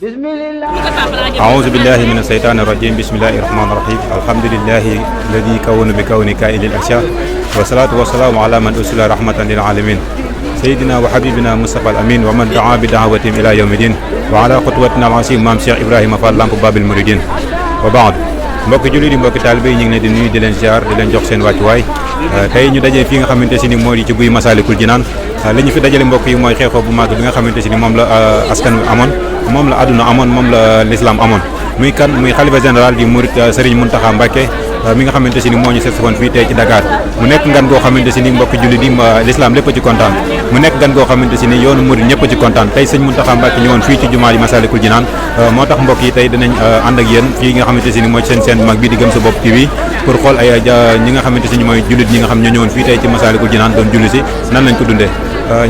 أعوذ بالله من الشيطان الرجيم بسم الله الرحمن الرحيم الحمد لله الذي كون بكون كائن الأشياء والصلاة والسلام على من أرسل رحمة للعالمين سيدنا وحبيبنا مصطفى الأمين ومن دعا بدعوتهم إلى يوم الدين وعلى خطوتنا العظيم مام Cheikh Ibrahima Fall Lamp Babil Mouridine wa baad mbokki jullit yi mbokki taalibe yi ñu ngi leen di nuyu di leen ziar di leen jox seen wàccuwaay tey ñu dajee fii nga xamante si ni moo di ci guy Massalikul Jinaan li ñu fi dajale mbokk yi mooy xeexoo bu màgg bi nga xamante si ni moom la askan wi amoon moom la àdduna amoon moom la l'islam amoon muy kan muy xalifa général di Mouride Serigne Mountakha Mbacké mi nga xamante si ni moo ñu seet woon fii tey ci Dakar mu nekk ngan goo xamante si ni mbokki jullit yi l'islam lépp ci kontaan mu nekk gan goo xamante si ni yoonu Mouride ñëpp ci kontaan tey sëñ Mountakha Mbacké ñëwoon fii ci jumaa ji Massalikul Jinaan moo tax mbokk yi tey dinañ ànd ak yéen fii nga xamante si ni mooy seen mag bii di Gëm sa bopp TV pour xool ay ñi nga xamante si ni mooy jullit ñi nga xam ñoo ñëwoon fii tey ci Massalikul Jinaan doon julli si nan lañ ko dundee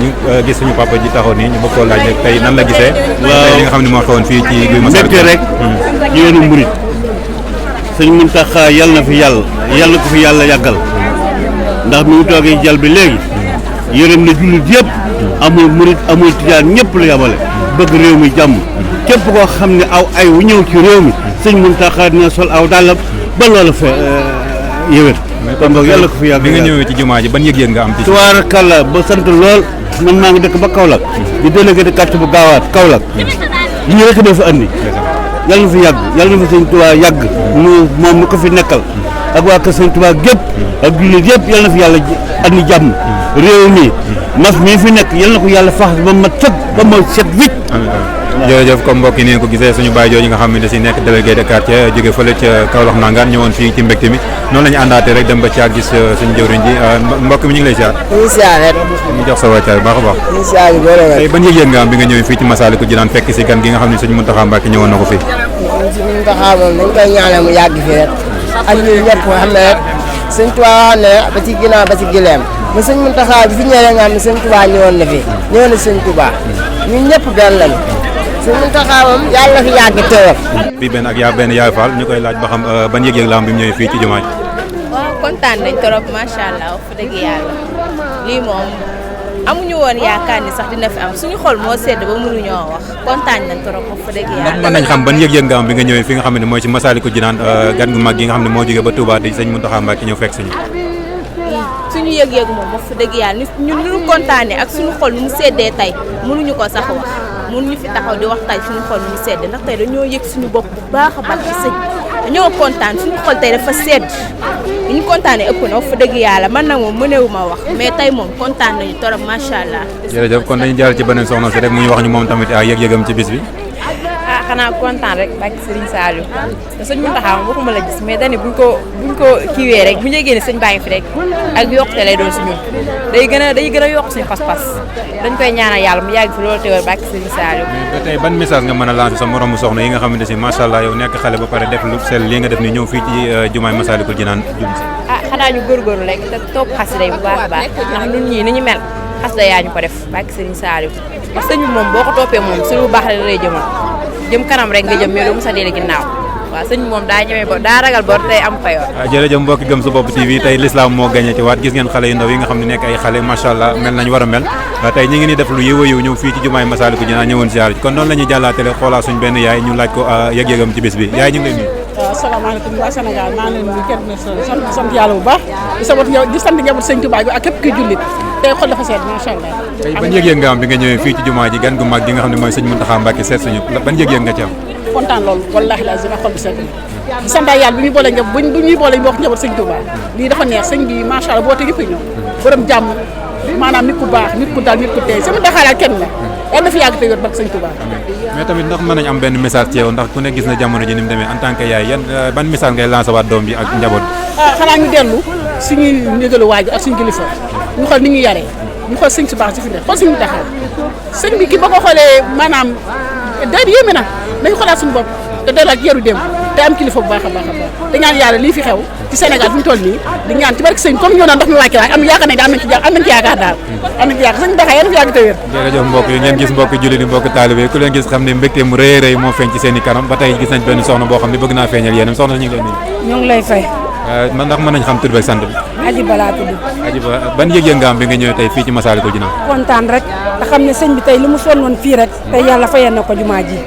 ñu gis suñu papa ji taxaw nii ñu bëgg koo laaj rek tey nan la gisee tey li nga xam ne moo xewoon fii ci guy Massalikul rek yoonu Mouride sëñ Mountakha yàlla na fi yàlla ko fi yàlla yàggal ndax mi ngi toogee jal bi léegi yërëm na jullit yëpp amul Mouride amul tijaan ñëpp la yabale bëgg réew mi jàmm képp koo xam ne aw ay wu ñëw ci réew mi sëñ Mountakha dina sol aw dàllam ba loola fa yëwét kon boog yàlla ko fi yàgg bi nga ñëwee ci jumaa ji ban yëg-yëg nga am ci tubaarkàlla ba sant lool man maa ngi dëkk ba Kaolack di délégué de quartier bu Gaawaat Kaolack yi ñu rek doo fa andi yàlla na fi yàgg yàlla na fi sëñ Tuubaa yàgg moom mi ko fi nekkal ak waa kër sëñ Tuubaa gépp ak jullit yëpp yàlla na fi yàlla andi jàmm réew mi mas mii fi nekk yàlla na ko yàlla fax ba mat sëg ba ma set wicc jërëjëf comme mbokk yi neen ko gisee suñu baay jooju nga xam ne si nekk délégué de quartier jóge fële ca Kaolack nangaan ñëwoon fii ci mbégte mi noonu la ñu àndaatee rek dem ba caag gis suñu jëwriñ ji mbokk mi ñu ngi lay ziar ñu ngi ziar rek ñu jox sa wàccaay bu baax a baax ñu ngi ziar bi tey ban yëg-yëg nga am bi nga ñëwee fii ci Massalikul Jinaan fekk si gan gi nga xam ne sëñ Mountakha Mbacké ñëwoon na ko fii sëñ Mountakha moom dañ koy ñaanal mu yàgg fi rek ak ñun ñëpp xam ne rek sëñ Tuubaa wax ne ba ci ginnaaw ba ci gileem ba sëñ Mountakha bi fi ñëwee nga xam ne sëñ Tuubaa ñëwoon na fi ñëwoon na sëñ Tuubaa ñun ñëpp benn lañu sëñ Mountakha moom yàlla na fi yàgg teewal fii benn ak yaa benn yaay Fall ñu koy laaj ba xam ban yëg-yëg la am bi mu ñëwee fii ci jumaa ji waaw kontaan nañ trop macha allah wax dëgg yàlla lii moom amuñu woon yaakaar ni sax dina fi am suñu xol moo sedd ba mënuñoo wax kontaan nañ trop wax dëgg yàlla. ndax mën nañ xam ban yëg-yëg nga am bi nga ñëwee fi nga xam ne mooy ci Massalikul Jinaan gan gu mag gi nga xam ne moo jógee ba Touba di sëñ Mountakha Mbacké ñëw fekk suñu yëg-yëg moom wax dëgg yàlla ñun ñu kontaanee ak suñu xol nu mu seddee tey mënuñu ko sax wax mënuñu fi taxaw di wax tey suñu xol nu mu seddee ndax tey dañoo yëg suñu bopp bu baax a baax ci sëñ dañoo kontaan suñu xol tey dafa sedd li ñu kontaanee ëpp na wax dëgg yàlla man nag moom mënewu ma wax mais tey moom kontaan nañu torop macha allah. jërëjëf kon dañu jaar ci beneen soxna si rek mu ñu wax ñu moom tamit yëg-yëgam ci bis bi. xanaa kontaan rek bàkki Serigne Saliou te sëñ Mountakha moom waxuma la gis mais dañu buñ ko kiiwee rek bu ñu yëgee ne sëñ baa ngi fi rek ak yokkute lay doon si ñun day gën a yokk suñu pas-pas dañ koy ñaanal yàlla mu yàgg fi loolu teewal bàkki Serigne Saliou. mais tey ban message nga mën a lancer sa moromu soxna yi nga xamante si macha allah yow nekk xale ba pare def lu sell lii nga def ni ñëw fii ci jumaay Massalikul Jinaan jum si xanaa ñu góorgóorlu rek te topp xasida yi bu baax a baax ndax ñun ñii ni ñu mel xasida yaa ñu ko def bàkki Serigne Saliou parce que sëñ bi moom boo ko toppee moom suñu baax la lay jëmal jëm kanam rek nga jëm mais doo mos a dellu ginnaaw waaw sëñ moom daa ñëwee ba daa ragal bor tey am payoor. jërëjëf mbokki Gëm sa bopp TV tey l'islam moo gagné ci waat gis ngeen xale yu ndaw yi nga xam ne nekk ay xale macha allah mel nañ war a mel tey ñi ngi ni def lu yiw a yiw ñëw fii ci jumaay Massalikul Jinaan ñëwoon ziar kon noonu la ñuy jàllaatele xoolaa suñ benn yaay ñu laaj ko yëg-yëgam ci bis bi yaay ñu ngi lay nuyu. waaw asalaamaaleykum waa Sénégal maa ngi leen di kenn sant yàlla bu baax di sant njaboot sëñ Tuubaa bi ak képp kuy jullit tey xol dafa seet macha allah. tey ban yëg-yëg nga am bi nga ñëwee fii ci jumaa ji gan gu mag gi nga xam ne mooy sëñ Mountakha Mbacké seet suñu ban yëg-yëg nga ci am kontaan loolu wallaahi la zima xol bi seet di sant yàlla bi ñuy boole bu ñuy boole ñu wax njaboot sëñ Tuubaa lii dafa neex sëñ bi macha allah boo te yëpp ñëw borom jàmm maanaam nit ku baax nit ku dal nit ku tey sama daxaalaat kenn la yàlla na fi yàgg te yor bak sëñ Tuubaa mais tamit ndax mën nañ am benn message ci yow ndax ku ne gis na jamono ji ni mu demee en tant que yaay yan ban message ngay lancé waat doom bi ak njaboot xanaa ñu dellu suñuy ndigalu waajur ak suñu kilifa ñu xool ni ñu yaree ñu xool sëñ su baax si fi ne xool suñu taxaw sëñ bi ki ba ko xoolee maanaam day yéeme na nañ xoolaat suñu bopp te delluwaat yaru dem te am kilifa bu baax a baax a baax te ñaan yàlla lii fi xew ci Sénégal fi mu toll nii di ñaan ci barke sëñ comme ñoo naan ndox mi wàcce waay am yaakaar ne am nañ ci yaakaar daal am nañ ci yaakaar sëñ Mountakha yéen fi yàgg te wér jërëjëf mbokk yi ngeen gis mbokk jullit yi mbokk taalibe ku leen gis xam ne mbégte mu rëy rëy moo feeñ ci seen i kanam ba tey gis nañ benn soxna boo xam ne bëgg naa feeñal yéenam soxna ñu ngi leen nuyu ñu ngi lay fay man ndax mën nañ xam tur beeg sant bi Aji Ba laa tudd Aji Ba ban yëg-yëg nga am bi nga ñëwee tey fii ci Massalikul Jinaan kontaan rek te xam ne sëñ bi tey li mu sonnoon fii rek tey yàlla fayal na ko jumaa ji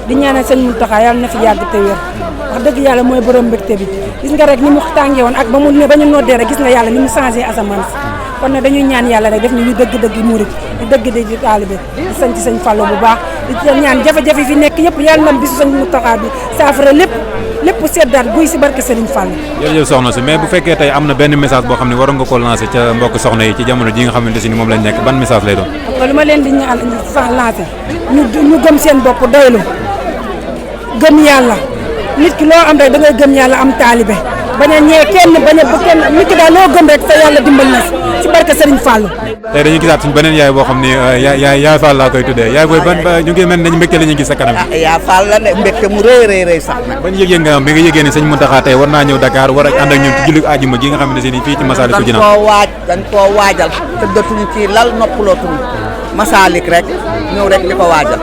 di ñaanal sëñ Mountakha yàlla na fi yàgg te wér wax dëgg yàlla mooy borom mbégte bi gis nga rek ni mu tàngee woon ak ba ñu noddee rek gis nga yàlla ni mu changé asamaan si kon nag dañuy ñaan yàlla rek def ñu dëgg-dëgg murit di dëgg-dëgg taalibe di sant sëñ Fallou bu baax di ñaan jafe-jafe fi nekk yëpp yàlla na bisu sëñ Mountakha bi saafara lépp seddaat guy si barke Serigne Fallou. jërëjëf soxna si mais bu fekkee tey am na benn message boo xam ne waroon nga ko lancer ca mbokk soxna yi ci jamono ji nga xamante si ni moom lañ nekk ban message lay doon. lu ma leen di ñaan lancer ñu gëm seen bopp doylu gëm yàlla nit ki loo am rek da ngay gëm yàlla am taalibe bañ a ñee kenn bañ a bu kenn nit ki daal loo gëm rek sa yàlla dimbal na si barke Serigne Fallou. tey dañuy gisaat suñu beneen yaay boo xam ni yaay Fall laa koy tuddee yaay booy ban ñu ngi mel ne mbégte la ñuy gis sa kanam. yaa Fall la de mbégte mu rëy sax nag. ban yëg-yëg nga am bi nga yëgee ne sëñ Mountakha tey war naa ñëw Dakar war a ànd ak ñun ci julli àjjuma gi nga xam ne si fii ci Massalikul Jinaan. dañ koo waajal tëddatuñu ci lal noppalootuñu Masalik rek ñëw rek li ko waajal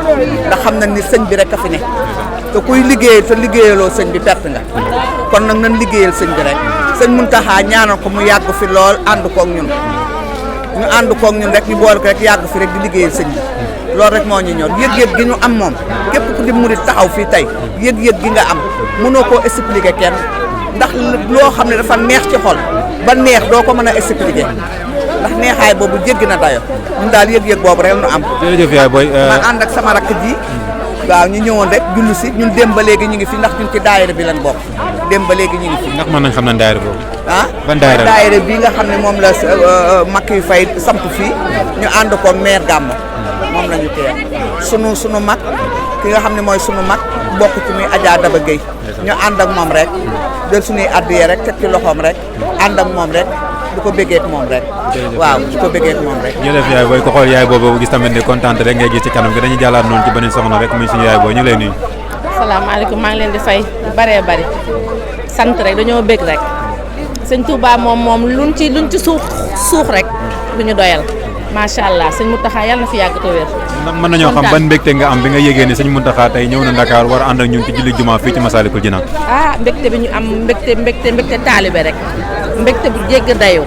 ndax xam nañ ni sëñ bi rek a fi ne te kuy liggéey te liggéeyaloo sëñ bi perte nga kon nag nañ liggéeyal sëñ bi rek sëñ Mountakha ñaanal ko mu yàgg fi lool ànd koog ñun ñu ànd koog ñun rek ñu boole ko rek yàgg fi rek di liggéeyal sëñ bi loolu rek moo ñu ñor yëg-yëg gi ñu am moom képp ku di murit taxaw fii tey yëg-yëg gi nga am mënoo koo expliquer kenn ndax loo xam ne dafa neex ci xol ba neex doo ko mën a expliquer ndax neexaay boobu jéggi na dayo ñun daal yëg-yëg boobu rek ñu am. jërëjëf yaay booy. ma ànd ak sama rakk ji waaw ñu ñëwoon rek jullu si ñun dem ba léegi ñu ngi fi ndax ñun ci daayira bi lañ bokk dem ba léegi ñu ngi fi. ndax mën nañ xam ne daayira boobu. ban daayira bi nga xam ne moom la makk yu fay samp fii ñu ànd ko maire Gàmmu moom la ñu teel sunu mag ki nga xam ne mooy sunu mag bokk ci muy Adja Daba Gueye ñu ànd ak moom rek jël suñuy addiya rek teg ci loxoom rek ànd ak moom rek du ko bëggee ak moom rek. waaw du ko bëggee ak moom rek. jërëjëf yaay booy ko xool yaay boobu gis tamit ne kontaan rek ngay gis ci kanam gi dañuy jàllaat noonu ci beneen soxna rek muy suñu yaay booy ñu lay nuyu. salaamaaleykum maa ngi leen di fay bu bëree bëri sant rek dañoo bëgg rek sëñ Touba moom luñ ci suux rek du ñu doyal macha allah sëñ Mountakha yàlla na fi yàgg te wér. ndax mën nañoo xam ban mbégte nga am bi nga yégee ne sëñ Mountakha tey ñëw na Dakar war a ànd ak ñun ci julli jumaa fii ci Massalikul Jinaan. mbégte bi ñu am mbégte taalibe rek mbégte bu jégg dayoo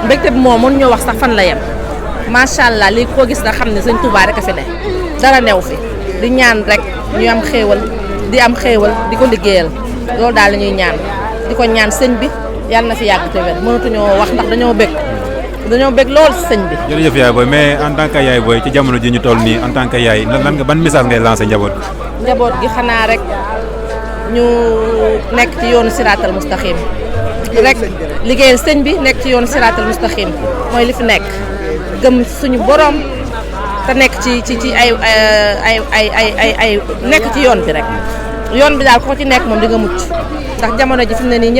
mbégte bi moom mën ñoo wax sax fan la yem macha allah lii koo gis na xam ne sëñ Touba rek a fi ne dara new fi di ñaan rek ñu am xéewal di ko liggéeyal loolu daal la ñuy ñaan di ko ñaan sëñ bi yàlla na fi yàgg te wér mënatuñoo wax ndax dañoo bëgg lool si sëñ bi. jërëjëf yaay booy mais en tant que yaay booy ci jamono ji ñu toll nii en tant que yaay lan nga ban message ngay lancé njaboot gi. njaboot gi xanaa rek ñu nekk ci yoonu siraatal mustaqim rek liggéeyal sëñ bi nekk ci yoonu siraatal mustaqim mooy li fi nekk gëm suñu borom te nekk ci ay nekk ci yoon bi rek yoon bi daal ko ci nekk moom di nga mucc ndax jamono ji fi mu ne nii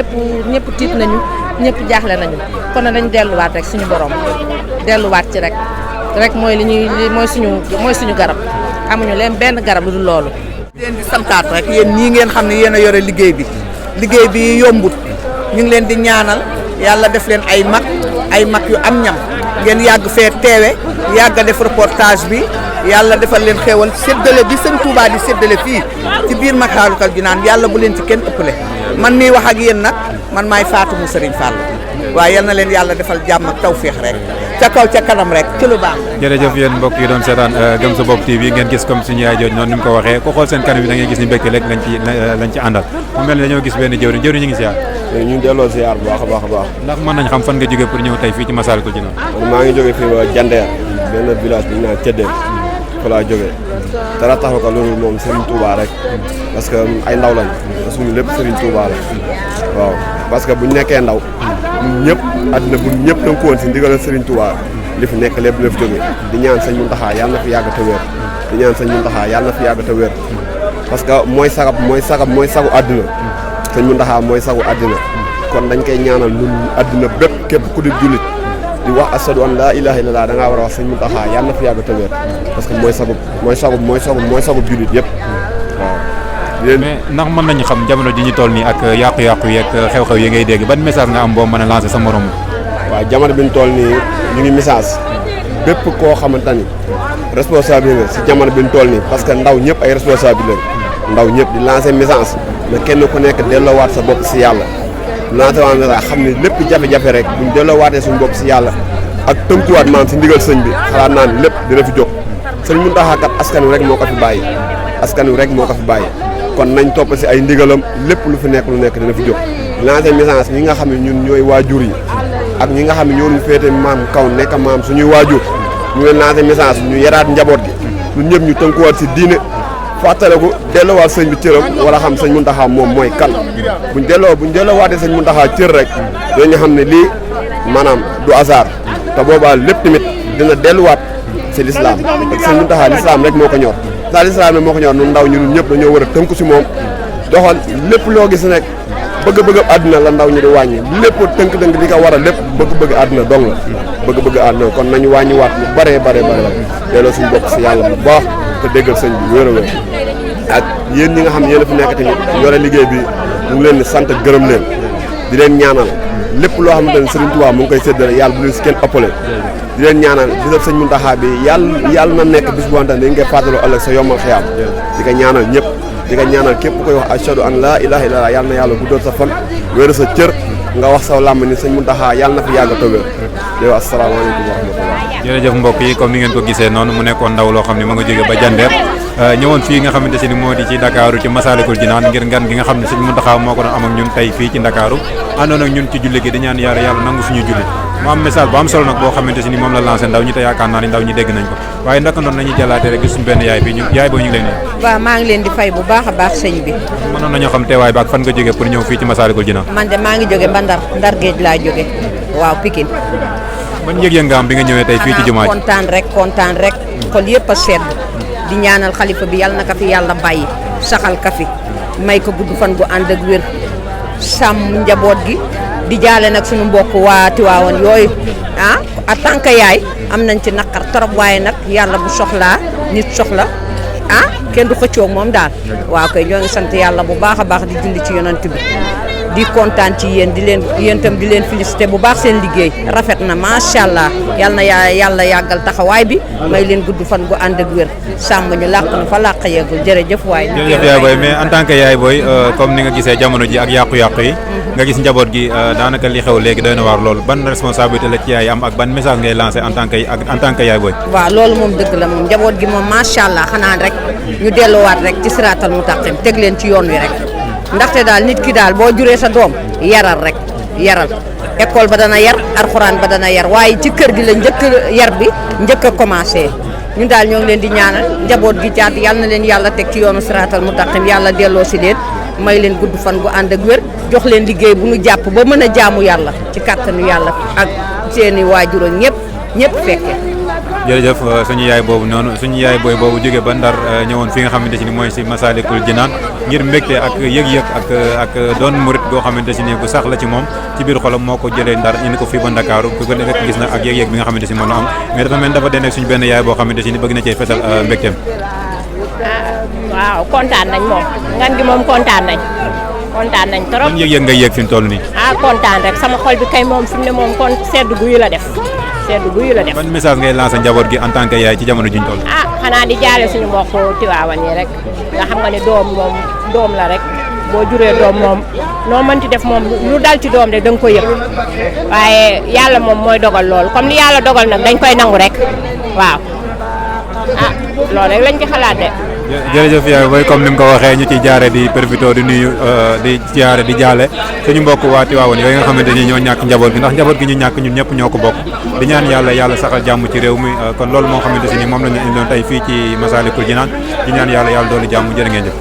ñëpp tiit nañu ñëpp jaaxle nañu kon nag dañ delluwaat rek suñu borom delluwaat ci rek mooy mooy suñu garab amuñu leen benn garab lu dul loolu. leen di santaat rek yéen ñii ngeen xam ne yéen a yore liggéey bi yombut ñu ngi leen di ñaanal yàlla def leen ay mag yu am ñam ngeen yàgg fee teewe yàgg a def reportage bi yàlla defal leen xéewal séddale bi sëñ Touba di séddale fii ci biir Massalikul Jinaan yàlla bu leen ci kenn ëppale man mii wax ak yéen nag man maay Fatou mu Serigne Fall waaye yal na leen yàlla defal jàmm ak tawféex rek ca kaw ca kanam rek ci lu baax. jërëjëf yéen mbokk yi doon seetaan Gëm sa bopp TV ngeen gis comme suñu yaay jooju noonu ni mu ko waxee ku xool seen kanam yi da ngay gis ni mbégte rek lañ ci àndal mu mel ni dañoo gis benn jëwriñ ñu ngi siyaar. ñu delloo siyaar bu baax a baax. ndax mën nañ xam fan nga jógee pour ñëw tey fii ci Massalikul Jinaan. maa ngi jógee fii ba Jandeer benn village bi ñu naan Cëddeen fa laa jógee dara tax ko loolu moom Serigne Touba rek parce que ay ndaw lañ suñu lépp Serigne Touba la waaw parce que buñ nekkee ndaw ñun ñëpp àddina bu ñëpp da nga ko woon si ndigalal Serigne Touba li fi nekk lépp la fi jógee di ñaan sëñ Mountakha yàlla na fi yàgg te wér di ñaan sëñ Mountakha yàlla na fi yàgg te wér parce que mooy sagu àddina sëñ Mountakha mooy sagu àddina kon dañ koy ñaanal ñun àddina bépp képp ku di jullit di wax ashadu an laa ilaaha illallaah da ngaa war a wax sëñ Mountakha yàlla na fi yàgg te wér parce que mooy sagu jullit yëpp waaw. mais ndax mën nañu xam jamono ji ñu toll nii ak yàqu-yàqu yeeg xew-xew yi ngay dégg ban message nga am boo mën a lancer sa morom. waaw jamono bi ñu toll nii ñu ngi message bépp koo xamante ni responsable nga si jamono bi ñu toll nii parce que ndaw ñëpp ay responsable lañ ndaw ñëpp di lancer message na kenn ku nekk delloowaat sa bopp si yàlla lancer waat message xam ne lépp jafe-jafe rek buñ delloowaatee suñu bopp si yàlla ak tënkuwaat maanaam si ndigal sëñ bi xalaat naa ne lépp dina fi jóg sëñ Mountakha kat askan wi rek moo ko fi bàyyi askan wi rek moo ko fi bàyyi kon nañ topp si ay ndigalam lépp lu fi nekk dina fi jóg lancer message ñi nga xam ne ñun ñooy waajur yi ak ñi nga xam ne ñoo ñu féete maam kaw nekk maam suñuy waajur ñu leen lancer message ñu yaraat njaboot gi ñun ñëpp ñu tënkuwaat si diine fàttaliku delloowaat sëñ bi cëram wala xam sëñ Mountakha moom mooy kan buñ delloowaatee sëñ Mountakha cër rek dañu xam ne lii maanaam du hasard te boobaa lépp tamit dina delluwaat si l'islam ak sëñ Mountakha l'islam rek moo ko ñor saa l'islam rek moo ko ñor ñun ndaw ñu ñun ñëpp dañoo war a tënku si moom doxal lépp loo gis rek bëgg-bëgg àdduna la ndaw ñi di wàññi lépp tënk-tënk li ko war a lépp bëgg-bëgg àdduna dong la bëgg-bëgg àdduna kon nañu wàññiwaat lu bare delloo suñu bopp si yàlla bu baax te déggal sëñ bi wér a wér ak yéen ñi nga xam ne yéen a fi nekk tamit yore liggéey bi ñu ngi leen di sant gërëm leen di leen ñaanal lépp loo xamante ne Serigne Touba mu ngi koy séddale yàlla bu leen si kenn ëppale di leen ñaanal bisab sëñ Mountakha bi yàlla na nekk bis bu wante dañ koy fàttaloo ëllëg sa yombal xiyaam di ko ñaanal ñëpp di ko ñaanal képp koy wax ashhadu an laa ilaaha illallaah yàlla na yàlla guddal sa fan wéeru sa cër nga wax saw làmb ni sëñ Mountakha yàlla na fi yàgg a tawéer di wax asalaamaaleykum wa rahmatullah. jërëjëf mbokk yi comme ni ngeen ko gisee noonu mu nekkoon ndaw loo xam ne ma nga jóge ba Jandeer ñëwoon fii nga xamante si ni moo di ci Ndakaaru ci Masaalikul Jinaan ngir ngan gi nga xam ne sëñ Mountakha moo ko doon am ak ñun tey fii ci Ndakaaru àndoon ak ñun ci julli gi di ñaan yàlla nangu suñu julli mu am message bu am solo nag boo xamante si ni moom la lancé ndaw ñi te yaakaar naa ni ndaw ñi dégg nañ ko waaye ndaka noonu nañuy jàllaate rek gis suñu benn yaay bi ñu yaay boobu ñu ngi leen nii. waaw maa ngi leen di fay bu baax a baax sëñ bi. mënoon nañoo xam teewaay ba ak fan nga jógee pour ñëw fii ci Masaalikul Jinaan. man de maa ngi jóge ba Ndar géej laa jóge waaw Pikine. ban yëg-yëg nga am bi nga ñëwee tey fii ci jumaa ji. kontaan rek xol yëpp a sedd di ñaanal xalifa bi yàlla na ka fi yàlla bàyyi saxal ka fi may ko gudd fan gu ànd ak wér sàmm njaboot gi di jaale nag suñu mbokk waa Tiwaawan yooyu en tant que yaay am nañ ci naqar trop waaye nag yàlla bu soxlaa nit soxla kenn du xëccoog moom daal waaw koy ñoo ngi sant yàlla bu baax a baax di julli ci yonent bi di kontaan ci yéen yéen itam di leen félicité bu baax seen liggéey rafet na macha allah yal na yàlla yàggal taxawaay bi may leen gudd fan gu ànd ak wér sàmm ñu làq na fa làq yeegul jërëjëf waay. jërëjëf yaay booy mais en tant que yaay booy comme ni nga gisee jamono ji ak yàqu-yàqu yi nga gis njaboot gi daanaka li xew léegi doy na waar loolu ban responsabilité la ci yaay am ak ban message ngay lancé en tant que yaay booy. waaw loolu moom dëgg la moom njaboot gi moom macha allah xanaa rek ñu delluwaat rek ci siraatal mustaqim teg leen ci yoon wi rek ndaxte daal nit ki daal boo juree sa doom yaral rek yaral école ba dana yar alxuraan ba dana yar waaye ci kër gi la njëkk yar bi njëkk a commencé ñun daal ñoo ngi leen di ñaanal njaboot gi jaat yàlla na leen yàlla teg ci yoonu siraatal mustaqim yàlla delloo si leen may leen gudd fan gu ànd ak wér jox leen liggéey bu nu jàpp ba mën a jaamu yàlla ci kàttanu yàlla ak seeni waajur ak ñëpp fekke jërëjëf suñu yaay boobu noonu suñu yaay booy boobu jóge ba Ndar ñëwoon fi nga xamante si ni mooy si Masaalikul Jinaan ngir mbégte ak yëg-yëg ak doon murit goo xamante si ni bu sax la ci moom ci biir xolam moo ko jëlee Ndar indi ko fii ba Ndakaaru ku ko rek gis na ak yëg-yëg bi nga xamante si moom la am mais dafa mel dafa den ak suñu benn yaay boo xamante si ni bëgg na cee fesal mbégteem. waaw kontaan nañ moom ngan gi moom kontaan nañ trop. ban yëg-yëg ngay yëg fi mu toll nii. kontaan rek sama xol bi kay moom fi mu ne moom kon sedd guyu la def. ban message ngay lancer njaboot gi en tant que yaay ci jamono juñ toll. xanaa di jaale suñu mbokk Tiwaawan yi rek nga xam nga ne doom la rek boo juree doom moom noo mënti def moom lu dal ci doom de da nga koy yëg waaye yàlla moom mooy dogal loolu comme li yàlla dogal nag dañ koy nangu rek waaw loolu rek lañ ci xalaat de. jërëjëf yaay booy comme ni nga ko waxee ñu ciy jaare di profité di nuyu di jaare di jaale suñu mbokk waa Tiwaawan yooyu nga xamante ni ñoo ñàkk njaboot gi ndax njaboot gi ñu ñàkk ñun ñëpp ñoo ko bokk di ñaan yàlla saxal jàmm ci réew mi kon loolu moo xamante si ni moom la ñu indiloon tey fii ci Masaalikul Jinaan di ñaan yàlla doolu jàmm jërë ngeen jëf